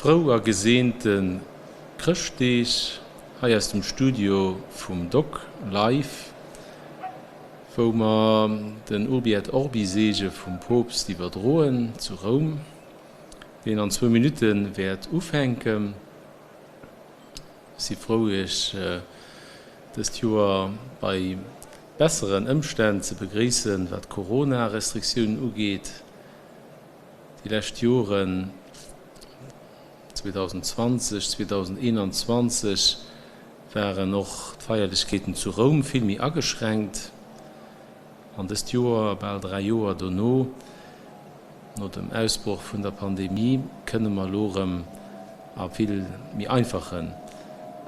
Frou a geseente Chrëschtdeeg hei aus dem Studio vum Doc live, wou mer den Urbi et Orbi Seege vum Poopst iwwerdroen zu Roum, deen an zwou Minutte wäert ufänken. Ech si frou Iech dëst Joer bei besseren Ëmstänn ze begréissen, wat d'Corona-Restriktiounen ugeet. Déi lescht Joren, 2020, 2021, waren och d'Feierlechkeeten zu Roum vill méi ageschränkt. An dëst Joer, bal 3 Joer dono, no dem Ausbroch vun der Pandemie, kënne mer elo erëm a vill méi einfachen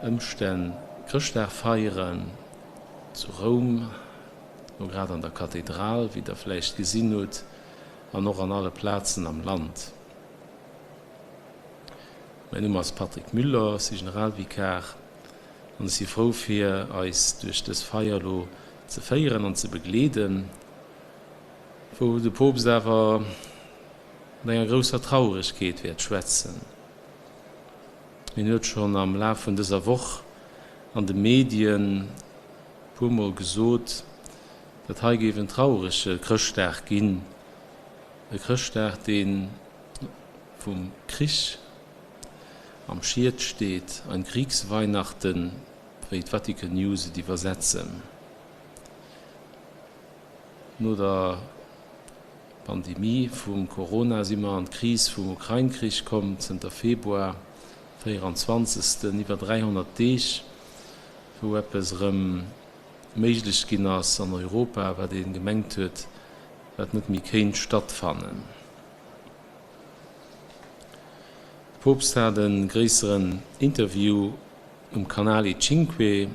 Ëmstänn Chrëschtdag feieren, zu Roum, elo grad an der Kathedral, wéi der vläicht gesinn hutt, an och an alle Plazen am Land. Mäin Numm ass Patrick Müller, ech si Generalvikar an ech si frou fir eis duerch dës Feier elo ze féieren an ze begleeden, wou de Poopst awer mat enger grousser Trauregkeet wäert schwätzen. Hien huet schonn am Laf vun dëser Woch an de Medien e puer Mol gesot, dat hei géif en traurege Chrëschtdag ginn, e Chrëschtdag, dee vum Krich am Schiet steet, ein Kriegsweihnachten, wéi d'Vatican News et iwwersetzen. No der Pandemie vum Corona si mer an d'Kris vum Ukrain-Krich komm, zënter Februar 24. Iwwer 300 Deeg, wou eppes erëm méiglech ginn ass an Europa, wat ee gemengt huet, wat net méi kéint stattfannen. De Poopst hat e gréisseren Interview um Canale Cinque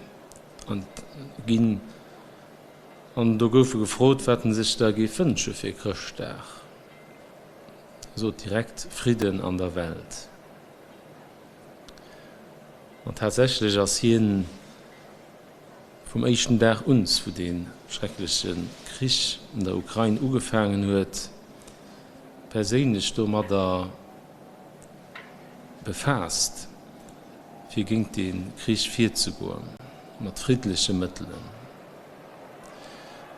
ginn an do gouf e gefrot, wat en sech da géif wënsche fir Chrëschtdag. E sot direkt, Fridden an der Welt. An tatsächlech ass hien vum éischten Dag un, wou dee schreckleche Krich an der Ukrain ugefaangen huet, perséinlech domadder befaasst, fir géint dee Krich virzegoen, mat friddleche Mëttelen.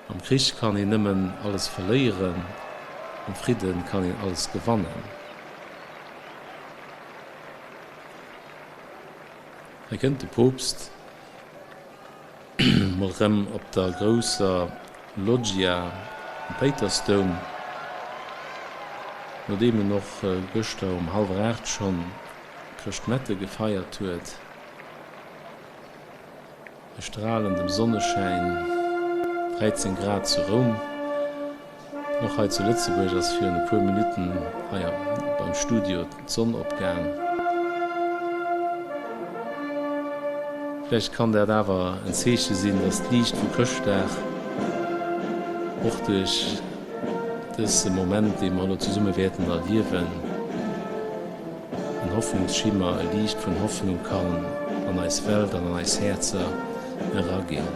Am Krich kann een nëmmen alles verléieren, am Fridde kann een alles gewannen. Hei kënnt de Poopst mol rëm op der grousser Loggia am Péitersdoum, nodeem en och gëschter um hallwer 8 schonn Chrëschtmette gefeiert huet. E stralendem Sonneschäin, 13 Grad zu Roum. Och hei zu Lëtzebuerg ass virun e puer Minutten hei beim Studio d'Sonn opgaang. Vläicht kann dat awer en Zeeche sinn, dass d'Liicht vu Chrëschtdag och duerch dëse Moment, dee mer elo zesumme wäerten erliewen, En Hoffnungsschimmer, e Liicht vun Hoffnung kann an eis Welt an an eis Häerzer eraginn.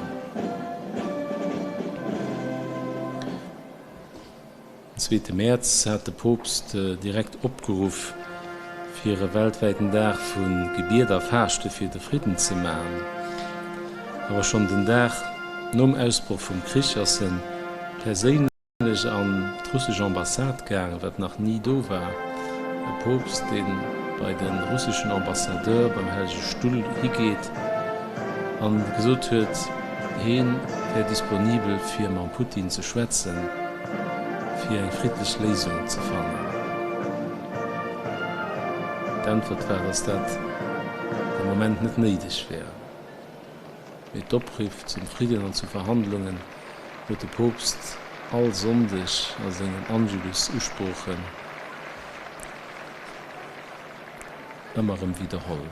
Den zweete Mäerz hat de Poopst direkt opgeruff, fir e weltwäiten Dag vu Gebiet a Faaschte fir de Fridden ze maachen. Awer schonn den Dag nom Ausbroch vum Krich ass en perséinlech. Ech an d'russesch Ambassade gaang, wat nach ni do war. E Poopst, dee bei de russeschen Ambassadeur beim Hellege Stull higeet an gesot huet, heen wär disponibel fir mam Putin ze schwätzen, fir eng friddlech Léisung ze fannen. D'Äntwert war, datt dat de Moment net néideg wär. Mee d'Opriff zum Fridden an zu Verhandlungen huet de Poopst all Sonndeg a sengen Angelus-Usproochen ëmmer erëm widderholl.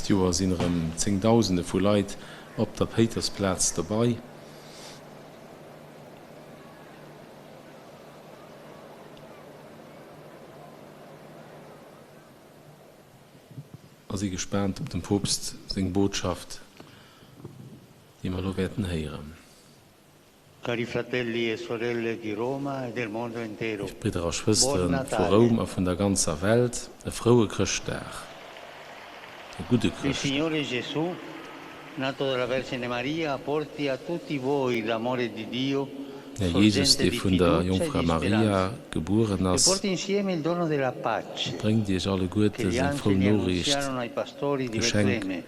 Dëst Joer sinn erëm Zéngdausende vu Leit op der Péitersplaz dobei. A si gespaant op dem Poopst seng Botschaft, déi mer elo wäerten héieren. Cari fratelli e sorelle di Roma e del mondo intero, Léif Bridder a buon Schwësteren vu Natale! Roum a vun der ganzer Welt, e froue Chrëschtdag, e gudde Il Chrëschtdag. Signore Gesù, nato dalla Vergine Maria, porti a tutti voi l'amore di Dio, Den Här Jesus, sorgente dee di vun der fiducia e Jongfra di Maria speranza, gebueren e ass, porti insieme il dono della pace, bréngt iech che alleguerte gli seng frou angeli Noriicht, annunziarono ai pastori di d'Geschenk Betlemme,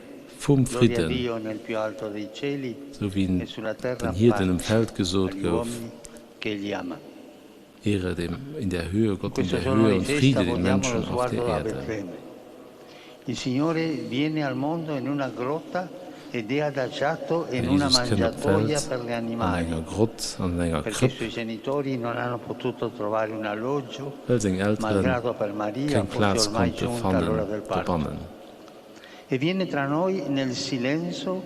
vum Gloria a Fridden, Dio nel più alto dei cieli sou wéi e en sulla terra den Hierden um pace Feld gesot agli gouf, uomini che egli ama. Ehre dem in der Höhe, Gott in Questo der giorno Höhe di und festa Friede den voltiamo lo Menschen auf der sguardo a Erde. Betlemme. Il Signore viene al mondo in una grotta ed è adagiato De in una Jesus kënnt op mangiatoia d'Welt per gli an animali, enger Grott, an enger perché i Krëpp, suoi genitori non hanno potuto trovare un alloggio, well seng Eltere malgrado per Maria keng fosse Plaz ormai konnte giunta l'ora fannen del parto. dobannen. E viene tra noi nel silenzio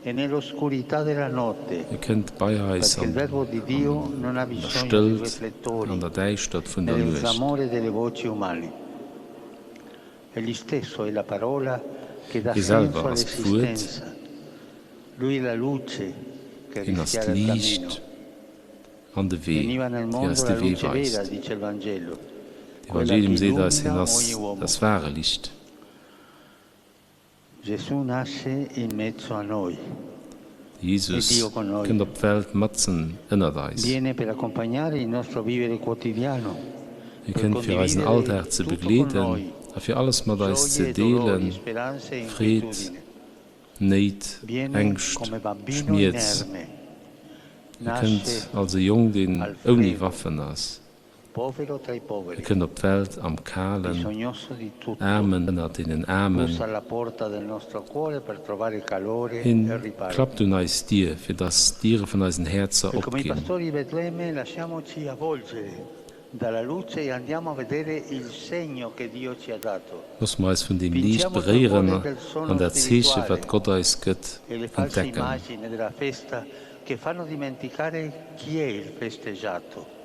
e nell'oscurità della notte, E kënnt bei eis perché il an Verbo di Dio non ha der bisogno di Stëllt, riflettori an der Däischtert vun né der del Nuecht. clamore delle voci umane. Egli stesso è la parola che dà Hie senso selwer ass d'Wuert, all'esistenza. Lui è la luce che hien ass rischiara il cammino. d'Liicht an de Wee, Veniva nel déi mondo eis de la Wee luce vera, weist. dice il Vangelo, quella che D'Evangelium seet eis, hien illumina ass ogni uomo. das wahre Licht. Gesù nasce in mezzo a noi. De Jesus E Dio con noi. kënnt op d'Welt matzen ënnert eis. Viene per accompagnare il nostro vivere quotidiano, Hie per kënnt fir eisen condividere Alldag ze tutto con begleeden noi, a fir alles mat eis gioie ze e dolori, deelen, speranze e Freed, inquietudini. Néit, Viene Ängscht, come bambino Schmierz. inerme, Hie kënnt nasce als e Jong, deen al ouni freddo, Waffen ass. povero tra i Hie poveri, kënnt op d'Welt am Kalen, bisognoso di tutto. Aarmen ënnert deenen Aarmen. Bussa alla porta del nostro cuore per trovare calore Hien e riparo. klappt un eis Dier, fir datt d'Diere vun eisen Häerzer E come i opginn. pastori di Betlemme lasciamoci avvolgere dalla luce e andiamo a vedere il segno che Dio ci ha dato. Loosse mer eis vun deem Liicht Vinciamo il beréieren torpore del an sonno dat Zeeche, spirituale wat Gott eis gëtt, e le false entdecken. immagini della festa che fanno dimenticare chi è il festeggiato.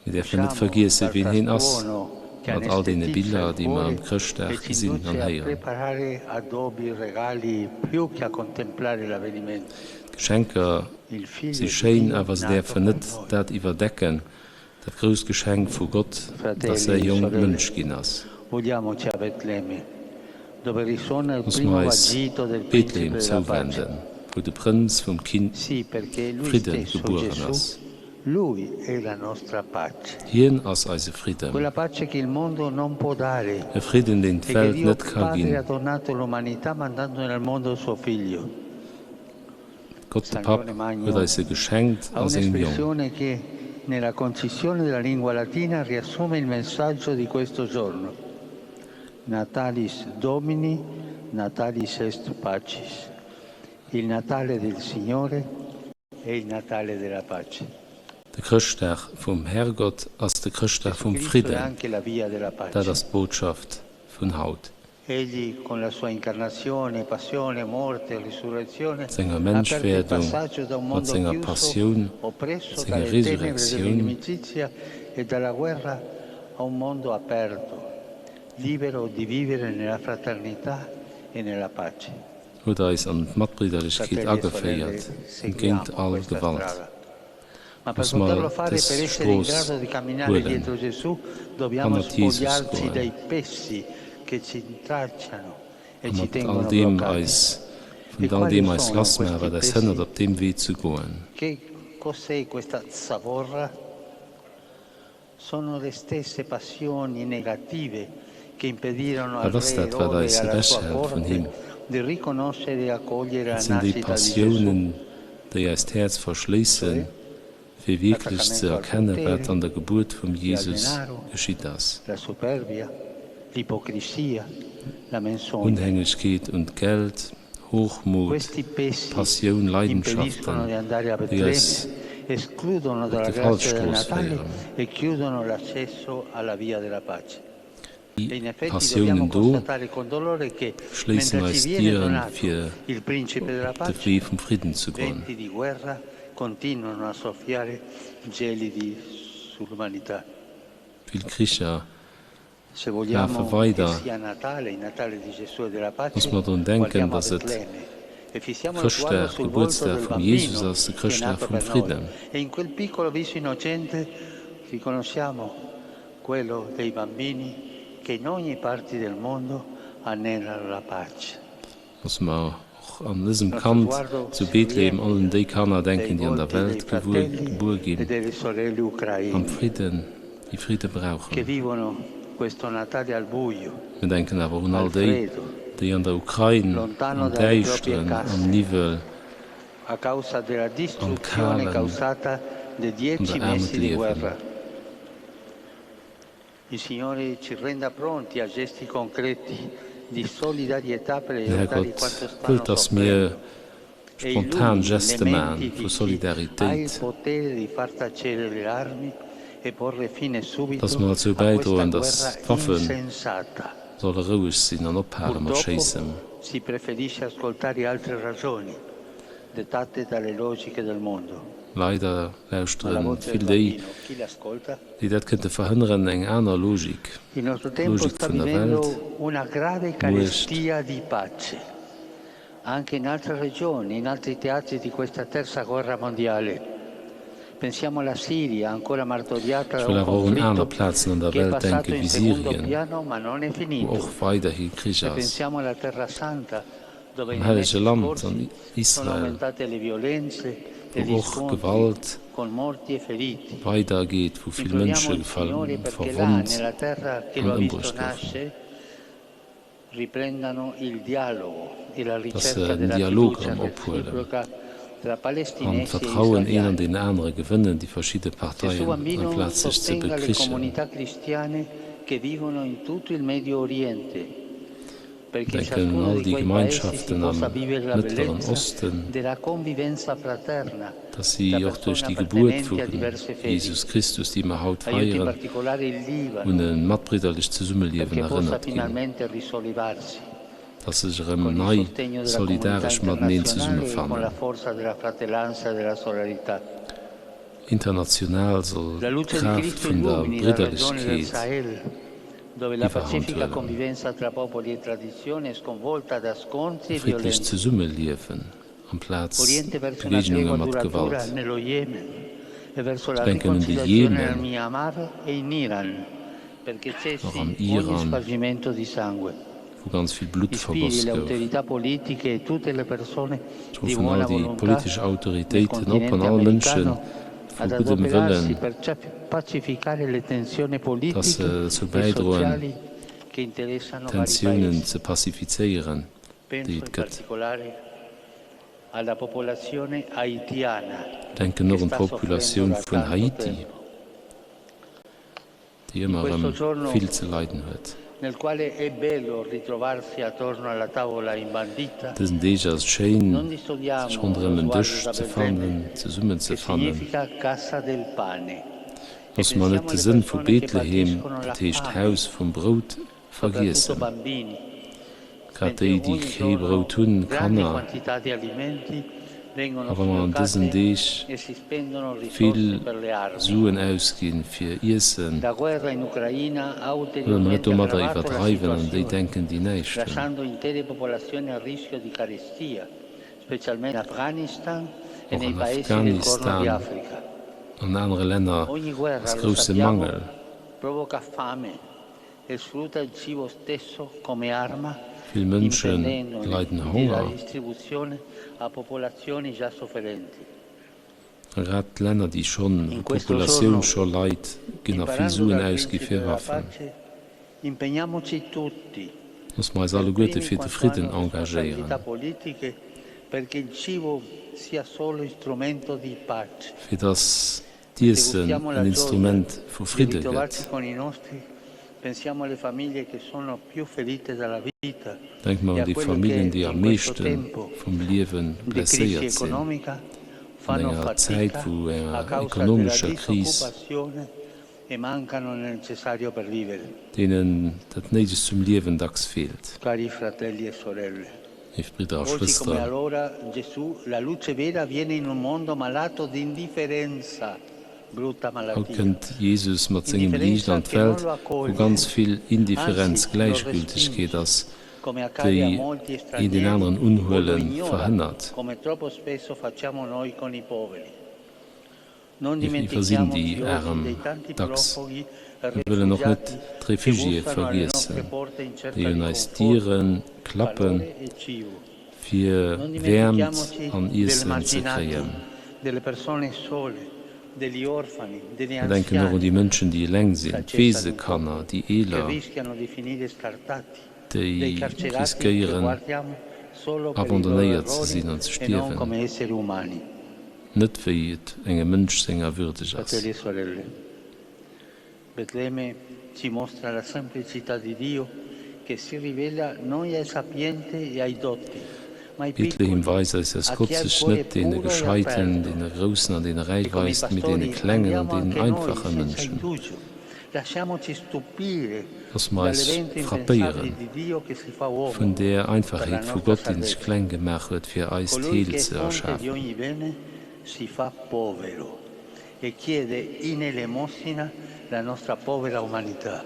Mir däerfen net Usciamo vergiesse, dal wien hien ass, frastuono che mat all deene anesthetizza Biller, il déi mer ëm cuore e Chrëschtdag ci gesinn an induce a héieren. preparare addobbi, regali, più che a contemplare l'avvenimento. D'Geschenker Il si Figlio di schéin, Dio awer se nato däerfen per net noi. dat iwwerdecken, dat grousst Geschenk vu Gott, dass säi Fratelli e Jong sorelle, Mënsch ginn ass. vogliamoci a Betlemme, dove risuona il Loosse mer primo eis vagito del Bethlehem Principe della pace. zouwenden, wou de Prënz vum Kind Sì, perché lui Fridden stesso, gebueren Gesù, ass. lui è la nostra pace. Hien ass eise Fridden. Quella pace che il mondo non può dare E Fridden, deen e che d'Welt Dio net ka Padre ginn. ha donato all'umanità mandando nel mondo suo figlio. Gott de San Papp Leone huet Magno eis e geschenkt ha a sengem Jong. un'espressione che nella concisione della lingua latina riassume il messaggio di questo giorno. Natalis Domini, Natalis est pacis. Il Natale del Signore è il Natale della pace. De Chrëschtdag vum Herrgott ass de Chrëschtdag Gesù vum Cristo è Fridden. anche la via della Dat pace. ass d'Botschaft vun haut. Egli con la sua incarnazione, passione, morte e risurrezione Mat senger ha aperto il Menschwerdung, passaggio da un mat mondo senger chiuso, Passioun, mat oppresso senger dalle tenebre Resurrektioun, dell'inimicizia e dalla guerra, a un mondo aperto, libero di vivere nella fraternità e nella pace. huet eis an d'Matbridderlechkeet Fratelli e sorelle, ageféiert, entgéint seguiamo all questa Gewalt. strada. Ma per Loosse mer poterlo fare, dës per essere in Strooss grado di camminare huelen, dietro Gesù, dobbiamo hannert Jesus spogliarci goen dai pessi che ci intralciano e a ci mat all tengono deem bloccati. eis, E vun all quali deem eis sono lass maachen, questi wat eis hënnert pessi? op deem Wee ze goen. Che cos'è questa zavorra? Sono le stesse passioni negative che impedirono al Wat ass re dat, wat Erode e eis alla sua ewechhält vun corte him? di riconoscere e accogliere Et la sinn déi nascita di Gesù, Passiounen, déi eist Häerz verschléissen, cioè fir wierklech ze l'attaccamento al erkennen, wat potere an der Gebuert vum e al Jesus denaro, geschitt ass. la superbia, l'ipocrisia, la menzogna. Unhängegkeet un d'Geld, Hochmut, Questi pessi Passioun, impediscono Leidenschaften, di andare a déi Betlemme, eis escludono op dalla déi falsch grazia del Strooss Natale féieren. e chiudono l'accesso alla via della pace. Déi Passiounen do schléissen eis Dieren, fir op de Wee vum Fridden ze goen. Vill Kricher lafe weider. Loosse mer drun denken, datt et Chrëschtdag, Gebuertsdag vum Jesus ass, de Chrëschtdag vum Fridden. Quello dei bambini che in ogni parte del mondo anelano la pace. Loosse mer och an dësem Kand zu Bethlehem all un déi Kanner denken, déi an der Welt gebuer ginn am Fridden, déi Fridde brauchen. Mir denken awer och un all déi, déi an der Ukrain am Däischteren, am Niwwel, am Kalen, an der Aarmut liewen. Den Härgott wëllt, dass mir spontan Geste maachen vu Solidaritéit, dass mer derzou bäidroen, dass d'Waffe solle roueg sinn an ophale mat schéissen. Leider lauschteren vill déi, déi dat kënnte verhënneren, eng aner Logik, d'Logik vun der Welt, Muecht. Ech wëll awer och un aner Plazen an der Welt denke wéi Syrien, wou och weiderhi Krich ass. Am Hellege Land, an Israel, wou och Gewalt weider geet, wou vill Mënsche verwonnt an ëmbruecht goufen. Datt se den Dialog erëm ophuelen an d'Vertrauen een an deen anere gewënnen, déi verschidde Parteien, amplaz sech ze bekrichen. Denken un all déi Gemeinschaften am Mëttleren Osten, dass si och duerch déi Gebuert vu Jesus Christus, déi mer haut feieren, un e matbridderlecht Zesummeliewen erënnert ginn, dass se sech erëm nei solidaresch mateneen zesummefannen. International soll d'Kraaft vun der Bridderlechkeet Iwwerhand huelen. E friddlecht Zesummeliewen amplaz Begegnunge mat Gewalt. Ech denken un de Jemen, och am Iran, wou ganz vill Blutt vergoss gouf. Ech ruffen all déi politesch Autoritéiten op an all Mënsche vu guddem Wëllen, dass se dozou bäidroen, d'Tensiounen ze pazifizéieren, déi et gëtt. Denken och un d'Populatioun vun Haiti. Déi ëmmer erëm vill ze leiden huet. Dësen Deeg ass et schéin, sech ronderëm en Dësch ze fannen, zesummen ze fannen. Loosse mer net de Sënn vu Bethlehem, dat heescht Haus vum Brout, vergiessen. Grad déi, déi kee Brout hunn, Kanner. A wa mer an dësen Deeg vill Suen ausgi fir Iessen, wëlle mer net domadder iwwerdreiwen an déi denken, déi näischt hunn. Och an Afghanistan an anere Länner ass grousse Mangel. Vill Mënsche leiden Honger. A grad d'Länner, déi schonn, wou d'Populatioun scho leit, ginn nach vill Suen ausgi fir Waffen. Loosse mer eis alleguerte fir de Fridden engagéieren. Fir datt d'Iessen en Instrument vu Fridde gëtt. Denke mer un déi Familljen, déi am meeschte vum Liewe blesséiert sinn, an enger Zäit vu enger ekonomescher Kris. e mancano nel necessario per vivere. Deenen dat Néidegst zum Liewen dacks feelt. Cari fratelli e sorelle, Léif Bridder a oggi come Schwësteren. allora Gesù, la luce vera viene in un mondo malato di indifferenza, brutta Haut malattia. kënnt Jesus mat sengem Liicht Indifferenza an che non d'Welt, lo wou accoglie, ganz vill Indifferenz, anzi lo Gläichgültegkeet respinge, ass, come accade a déi molti een deen stranieri, aneren o lo unhuelen ignora, verhënnert. come troppo spesso facciamo noi con i poveri. Non Mir iwwersinn dimentichiamoci déi oggi Arem dei tanti dacks. profughi e Mir wëllen och net rifugiati che d'Refugiéë bussano alle nostre vergiessen, porte in cerca déi di un eis conforto, Diere klappen, calore e cibo. fir Non Wäermt dimentichiamoci an delle Iessen ze marginati, kréien. delle persone sole, degli orfani, degli Mir denken och un anziani, déi Mënschen, déi eleng sinn, saggezza di un popolo, d'Weesekanner, déi che Eeler, rischiano di finire scartati, dei déi carcerati che riskéieren, guardiamo solo per i loro abandonnéiert ze errori sinn an ze e non stierwen, come esseri umani. net wéi et engem Mënsch senger würdeg ass. Fratelli e sorelle, Betlemme ci mostra la semplicità di Dio che si rivela non ai sapienti e ai dotti, ma ai Bethlehem piccoli, weist eis, dass a Gott chi ha il sech cuore net deene puro e Gescheiten, aperto. deene Groussen an deene Räich E come i weist, mee deene pastori klengen an andiamo deenen anche noi einfache senza Mënschen. indugio. Lasciamoci stupire Loosse mer eis dall'evento frappéiere impensabile di Dio che si fa vun uomo där per la Einfachheet vu nostra Gott, deen sech salvezza. kleng gemaach huet, fir eis Colui d'Heel che è ze fonte di erschafen. ogni bene si fa povero e chiede in elemosina la nostra povera umanità.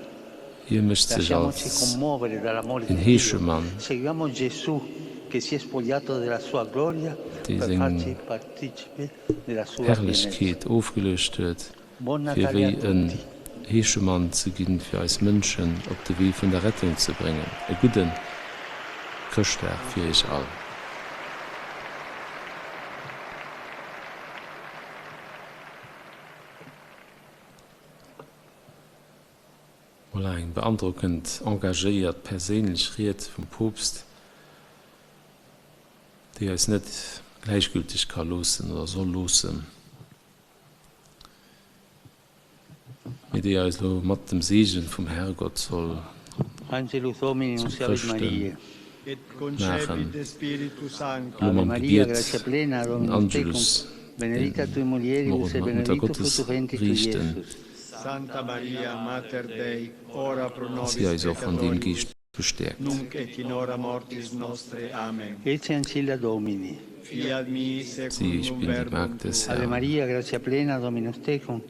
Hie mécht sech Lasciamoci als commuovere dall'amore een di Dio. Heeschemann, Seguiamo Gesù che si è spogliato della sua gloria dee per seng farci partecipi della sua pienezza. Herrlechkeet ofgeluecht huet, Buon fir Natale a wéi en tutti. Heeschemann ze ginn, fir eis Mënschen op de Wee vun der Rettung ze bréngen. E gudde Chrëschtdag fir iech all. Voilà, eng beandrockend, engagéiert, perséinlech Ried vum Poopst, déi eis net gläichgülteg ka loossen oder soll loossen, mee déi eis elo mat dem Seegen vum Herrgott soll Angelus Domini zu nunciavit Chrëschte Mariae. Et maachen. concepit Spiritu Sancto. Elo Ave mam Maria, Gebiet gratia plena, den Dominus tecum, Angelus, benedicta dee tu in mer mulieribus un et mat Mutter benedictus Gottes fructus ventris tui, riichten, Iesus. Santa Maria, Mater Dei, ora pro dass si nobis eis och an deem peccatoribus, Geescht bestäerkt. nunc et in hora mortis nostre. Amen. Ecce ancilla Domini. Fiat mihi Siehe, ich secundum bin die verbum Magd des tuum. Ave Herrn. Maria, gratia plena, Dominus tecum,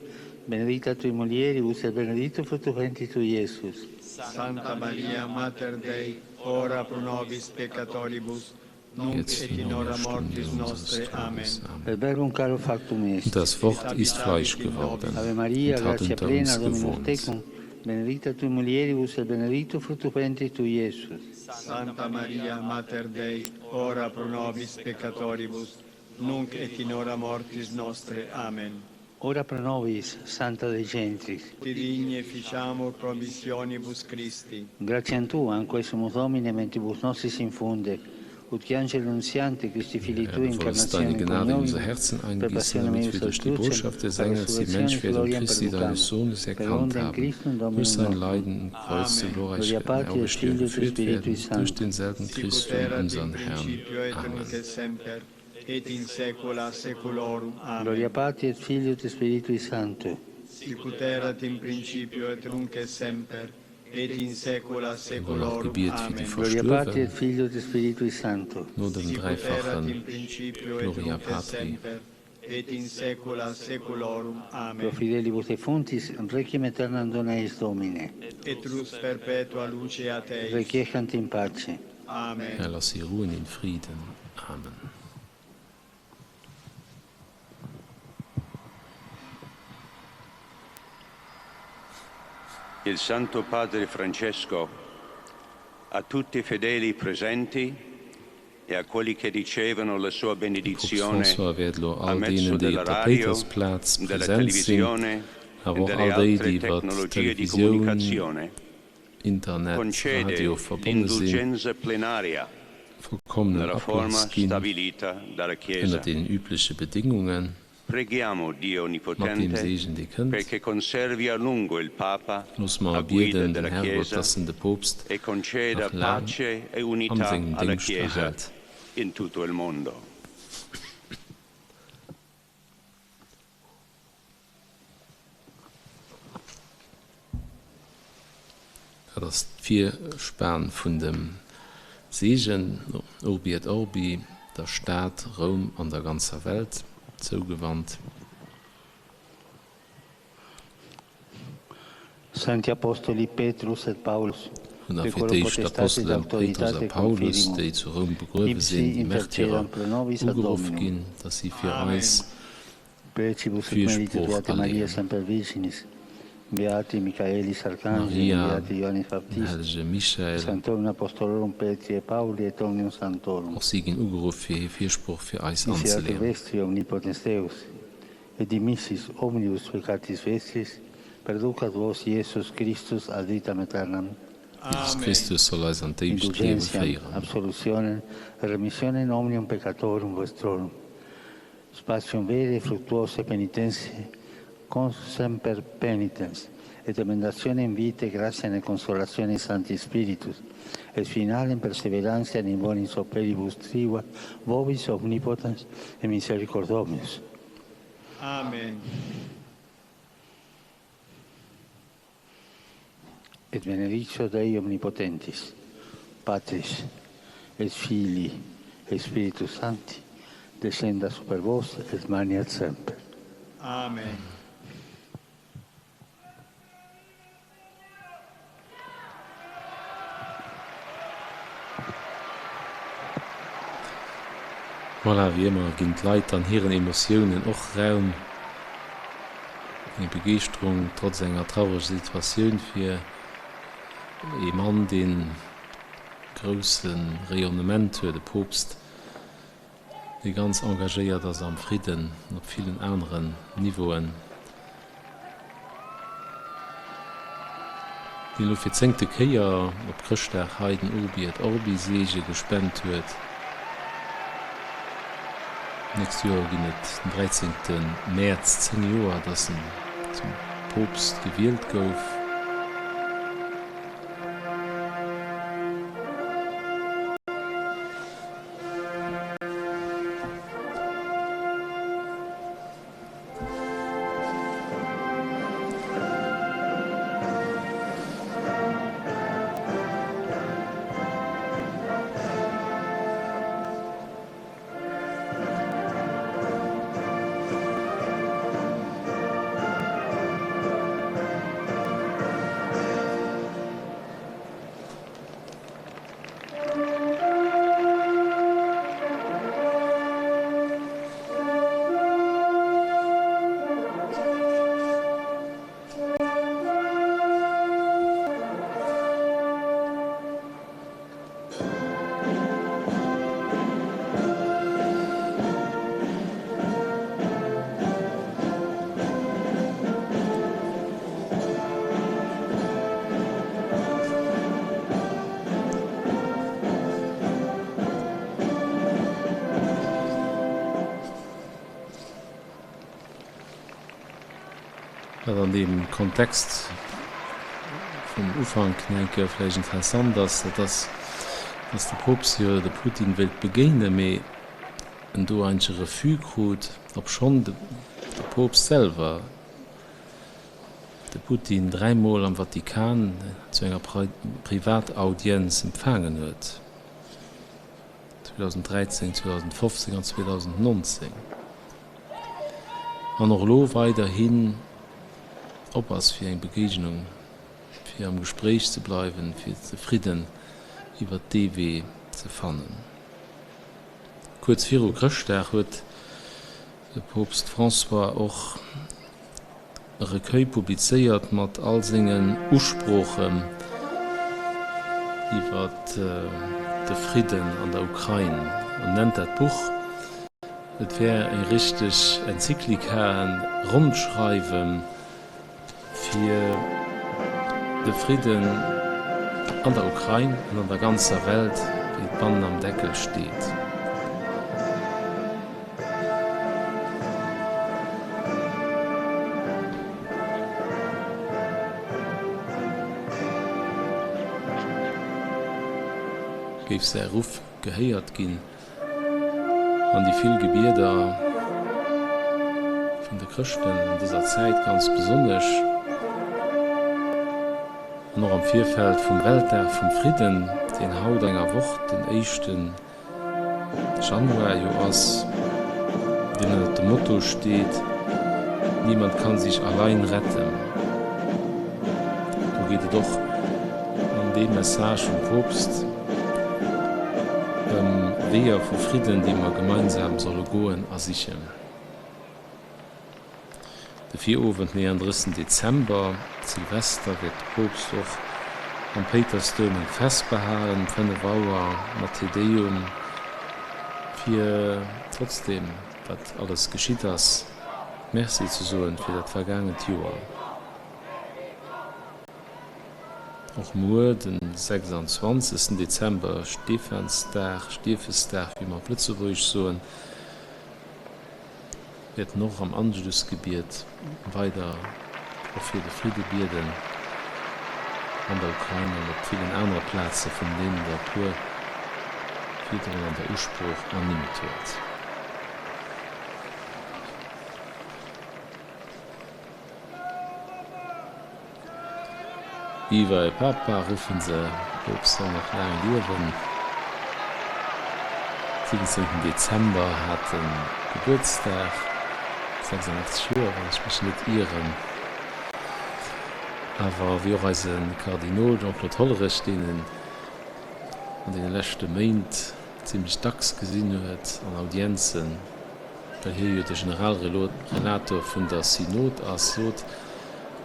benedicta tu in mulieribus et benedictus fructus ventris tui, Iesus. Santa Maria, Mater Dei, ora pro nobis peccatoribus, nunc Jetzt et wie in in hora der Stunde mortis unseres nostre. Amen. Todes. Amen. Et verbum caro factum Und est. das Et Wort ist Fleisch habitavit in geworden nobis. Ave Maria, und hat gratia unter plena, uns Dominus gewohnt. tecum, benedicta tu in mulieribus et benedictus fructus ventris tui, Iesus. Santa Maria, Mater Dei, ora pro nobis peccatoribus, nunc et in hora mortis nostre. Amen. Ora pro nobis, Santa Dei Gentris. Ti digni efficiamur promissionibus Christi. Gratiam Tua, quae sumus Domine, mentibus nostris infunde, ut che angelo annunziante, Christi Filii Herr, Tui, du wolltest deine incarnatione Gnade in unser cognomine, Herzen per eingießen, passionem damit eius wir ad durch die crucem, Botschaft des per Engels die resurrectionis Menschwerdung gloriam Christi, deines perducamur. Sohnes, Per erkannt onden haben, Christum durch Dominum sein nostrum. Leiden und Kreuz zur Amen. glorreichen Gloria Patri et Auferstehung Filio et geführt Spiritui werden, durch Sancto. denselben Sicut Christum, erat in unseren Herrn. principio et Amen. nunc et semper, et in saecula saeculorum. Gloria Amen. Patri et Filio et Spiritui Sancto. Sicut erat in principio et nunc et semper, et in saecula Wir wollen auch saeculorum. Gebiet für die Amen. Gloria Patri et Verstorbenen, Filio et Spiritui Sancto. nur dem Sicut erat dreifachen in principio et Gloria nunc et Patri. semper, et in saecula saeculorum. Pro Amen. fidelibus defunctis, requiem aeternam dona eis Domine. Et lux perpetua luce a Teis. Requiescant in pace. Amen. Herr, lass sie ruhen in Frieden. Amen. Il Santo Padre Francesco a tutti i fedeli presenti e a quelli che ricevono la sua De Poopst benedizione François wäert elo a all mezzo deenen, déi della op der radio, Péitersplaz della present sinn, televisione e awer och delle all déi, altre déi iwwer tecnologie di Televisioun, comunicazione, Internet, concede Radio verbonne sinn, l'indulgenza plenaria vollkommenen nella forma Ablass ginn, stabilita dalla Chiesa. ënner deenen übleche Bedingungen, Preghiamo Dio mat deem Onnipotente Seegen, dee kënnt. perché conservi a lungo il Papa Loosse mer a guida bieden den della Herrgott, Chiesa dass en de Poopst e conceda nach laang pace e an unità sengem alla Déngscht Chiesa erhält. in tutto il mondo. Dat ass d'Virspan vun dem Seegen Urbi et Orbi, der Stad Roum an der ganzer Welt zougewannt. Sancti Apostoli Petrus et Paulus, Hunn da fir d'éischt d'Apostele Péitrus a Paulus, déi zu Roum begruewe sinn, déi Märtyrer, ugeruff ginn, datt si fir eis Fürsprooch aleeën. Maria, den hellege Michael, och si ginn ugeruff, fir hir Fürsprooch fir eis anzeleeën. Et dimissis omnibus peccatis vestris, perducat vos Iesus Christus ad vitam aeternam. Jesus Christus soll eis an d'éiwegt Liewe Indulgentiam, féieren. absolutionem et remissionem omnium peccatorum vestrorum, spatium vere et fructuosae penitentiae, cum semper penitens, et emendationem vitae gratiam et consolationis Sancti Spiritus, et finalem perseverantiam in bonis operibus tribuat vobis omnipotens et misericord Dominus. Amen. Et benedictio Dei omnipotentis, Patris, et Filii, et Spiritus Sancti, descenda super vos et maneat semper. Amen. Voilà, wéi ëmmer ginn d'Leit dann hiren Emotiounen och Raum. Eng Begeeschterung trotz enger traureger Situatioun fir ee Mann, dee grousse Rayonnement huet, e Poopst, dee ganz engagéiert ass am Fridden an op villen aneren Niveauen, deen elo fir d'zéngte Kéier op Chrëschtdag hei den Urbi et Orbi Seege gespent huet. D'nächst Joer ginn et den 13 Mäerz 10 Joer, datt en zum Poopst gewielt gouf. Wat an deem Kontext vum Ufank nach eng Kéier vläicht interessant ass, dat ass, datt de Poopst jo de Putin wéilt begéinen, mee en do eigentlech e Refus krut, obschonn de Poopst selwer de Putin dräimol am Vatikan zu enger Privataudienz empfaangen huet, 2013, 2015 an 2019, an och elo weiderhin op ass fir eng Begéignung, fir am Gespréich ze bleiwen, fir de Fridden iwwert dee Wee ze fannen. Kuerz viru Chrëschtdag huet de Poopst François och e Recueil publizéiert mat all sengen Usproochen iwwer de Fridden an der Ukrain an nennt dat Buch, et wär eng richteg Enzyklika, e Rondschreiwen fir de Fridden an der Ukrain an an der ganzer Welt, wéi et bannen am Deckel steet. Géif säi Ruff gehéiert ginn an déi vill Gebieder vun de Chrëschten an dëser Zäit ganz besonnesch. An och am Virfeld vum Weltdag vum Fridden, deen haut enger Woch den éischten Januar jo ass, deen ënnert dem Motto steet, Niemand kann sich allein retten. Do geet et och an deem Message vum Poopst ëm Weeër vu Fridden, déi mer gemeinsam solle goen a sichen. De Virowend, 39 Dezember, Silvester, wäert de Poopst och am Péitersdoum eng Vesper halen, um 5 Auer mat Te Deum, fir trotzdem wat alles geschitt ass, Merci ze soen fir dat vergaangent Joer. Och muer, den 26 Dezember, Stephansdag, Stiefesdag, wéi mer op Lëtzebuergesch soen, wäerten och am Angelusgebiet weider och fir de Fridde bieden an der Ukrain an op villen anere Plaze vun deenen der e puer virdrun an der Usprooch ernimmt huet. Viva il Papa, ruffen se, de Poopst soll nach laang liewen. 17 Dezember hat en Gebuertsdag, 86 Joer, wann ech mech net ieren. Awer wéi och eise Kardinol Jean-Claude Hollerich, deen en an deene leschte Méint zimlech dacks gesinn huet an Audienzen, well hie jo de Generalrelator vun der Synod ass, sot,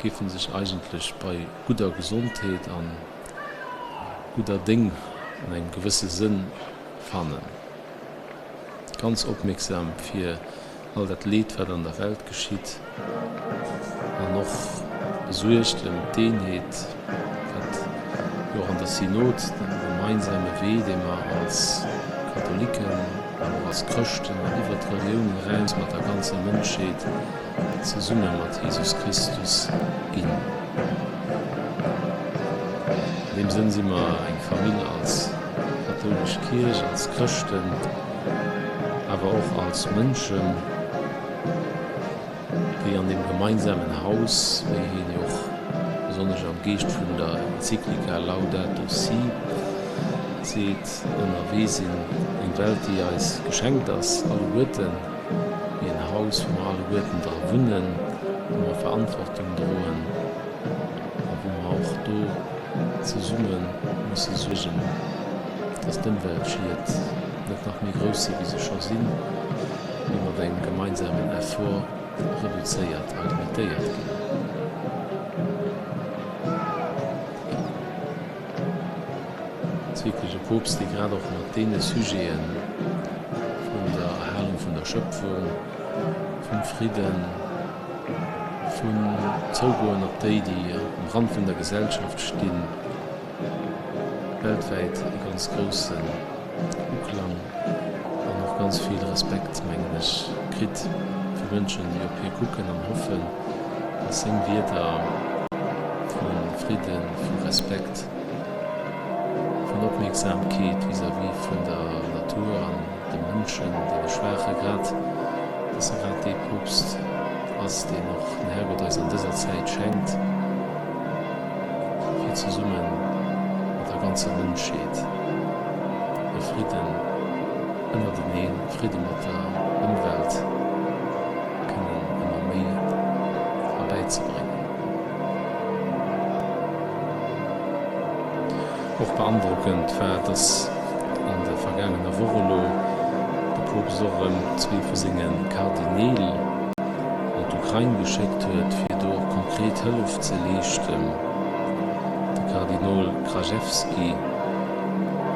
géif en sech eigentlech bei gudder Gesondheet a gudder Déng an engem gewësse Sënn fannen. Ganz opmierksam fir all dat Leed, wat an der Welt geschitt, an och besuergt ëm d'Eenheet, wat jo och an der Synod, dem gemeinsame Wee, dee mer als Katholiken, awer och als Chrëschten an iwwer d'Reliounen eraus mat der ganzer Mënschheet zesumme mat Jesus Christus ginn. An deem Sënn si mer eng Famill als kathoulesch Kierch, als Chrëschten, awer och als Mënschen, déi an deem gemeinsamen Haus, wéi hien jo och besonnesch am Geescht vun der Enzyklika Laudato Si seet, ënnerwee sinn. Eng Welt, déi eis geschenkt ass, alleguerten, wéi en Haus, wou mer alleguerten dra wunnen, wou mer Verantwortung droen a wou mer och do zesumme musse suergen, dass d'Ëmweltschied net nach méi grouss si wéi se scho sinn, mee mat engem gemeinsamen Effort reduzéiert a limitéiert ginn. Et ass wierklech e Poopst, dee grad och mat deene Sujete vun der Erhalung vun der Schöpfung, vum Fridden, vum Zougoen op déi, déi um Rand vun der Gesellschaft stinn, weltwäit e ganz groussen Uklang an och ganz vill Respekt, mengen ech, kritt vu Mënschen, déi op hie kucken an hoffen, dass seng Wierder vu Fridden, vu Respekt, vun Opmierksamkeet vis-à-vis vun der Natur an de Mënschen, deene Schwaache grad, dass e grad dee Poopst ass, deen och den Herrgott eis an dëser Zäit schenkt, fir zesumme mat der ganzer Mënschheet e Fridden ënnerteneen, Fridde mat der Ëmwelt kënnen ëmmer méi erbäizebréngen. Och beandrockend war, dass an der vergaangener Woch elo de Poopst och erëm zwee vu senge Kardineel an d'Ukrain geschéckt huet, fir do och konkret Hëllef ze leeschten. De Kardinol Krajewski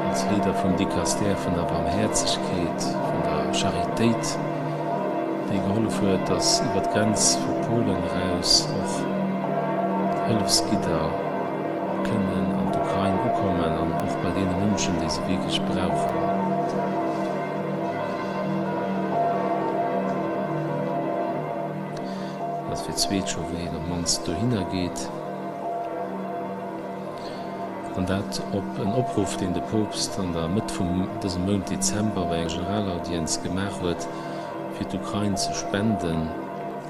als Leader vum Dicastère vun der Barmhäerzegkeet, vun der Charitéit, dee gehollef huet, dass iwwer d'Grenz vu Polen eraus och Hëllefsgidder kënnen an d'Ukrain ukommen an och bei deene Mënschen, déi se wierklech brauchen. Dat ass fir d'zweet scho, wou hien op d'mannst dohinner geet. An dat op en Opruff, deen de Poopst an der Mëtt vum dësem Mount Dezember bei enger Generalaudienz gemaach huet, fir d'Ukrain ze spenden,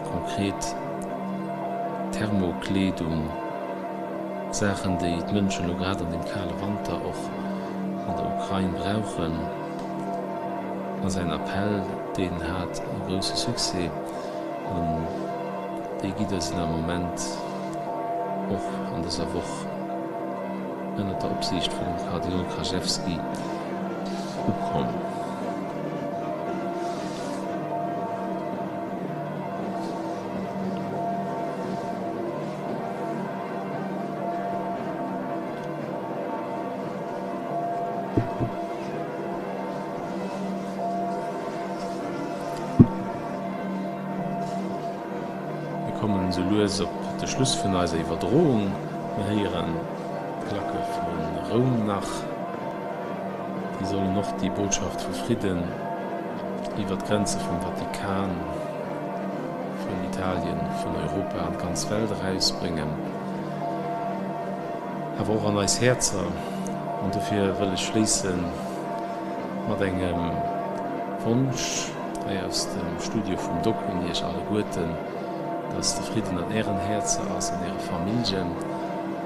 konkret Thermokleedung. Saachen, déi d'Mënschen elo grad an deem kale Wanter och an der Ukrain brauchen. A säin Appell, deen hat e grousse Succès an déi Gidder sinn am Moment och an dëser Woch ënnert der Opsiicht vum Kardinol Krajewski ukomm. Mir kommen esou lues op de Schluss vun eiser Iwwerdroung. Mir héieren d'Glacke vu Roum nach. Déi sollen och déi Botschaft vu Fridden iwwer d'Grenze vum Vatikan, vun Italien, vun Europa an d'ganz Welt erausbréngen, awer och an eis Häerzer. An dofir wëll ech schléisse mat engem Wonsch hei aus dem Studio vum Doc un Iech alleguerten, dass de Fridden an Ären Häerzer ass, an Äre Familljen,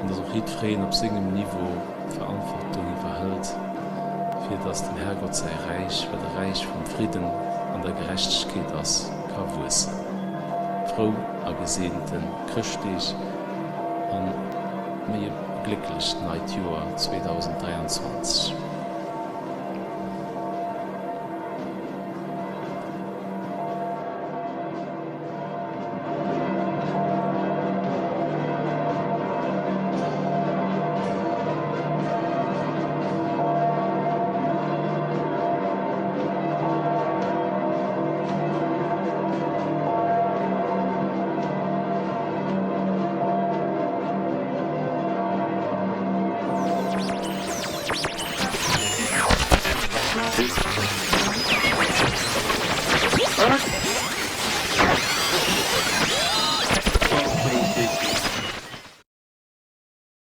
an dass och jiddwereen op sengem Niveau Verantwortung iwwerhëlt, fir dass dem Herrgott säi Räich, wat e Räich vum Fridden an der Gerechtegkeet ass, ka wuessen. Frou a geseente Chrëschtdeeg an méi e glécklecht neit Joer 2023.